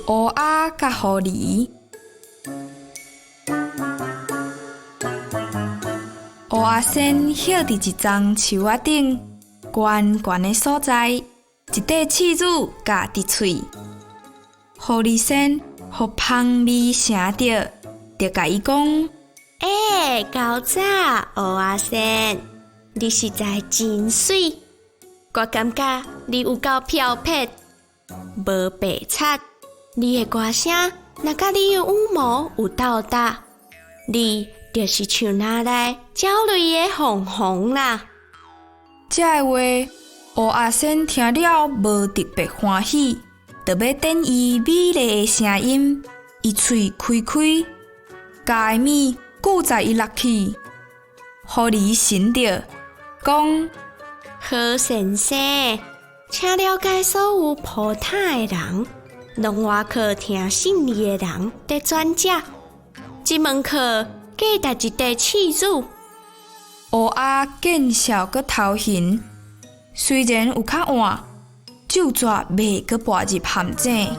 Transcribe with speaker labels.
Speaker 1: 烏鴉佮狐狸。烏鴉仙歇佇一叢樹仔頂，懸懸的所在，一塊刺子咬佇喙。狐狸仙予芳味聲著，就共伊講：
Speaker 2: 欸，厚早，烏鴉仙，你實在真媠，我感覺你有夠飄撇，無白賊。你的歌聲若佮你的羽毛有鬥搭，你就是像若來鳥類的鳳凰啦。
Speaker 1: 這个話，烏鴉仙聽了無特別歡喜，就欲等伊美麗的聲音，伊喙開開，咬的物閣再伊落去。狐狸神著，講：
Speaker 2: 好先生，請了解所有抱塔的人，攏倚靠聽信你的人佇轉食。這門課價值一塊刺子。
Speaker 1: 烏鴉見笑閣頭眩，雖然有較晚，就煞袂閣跋入陷阱。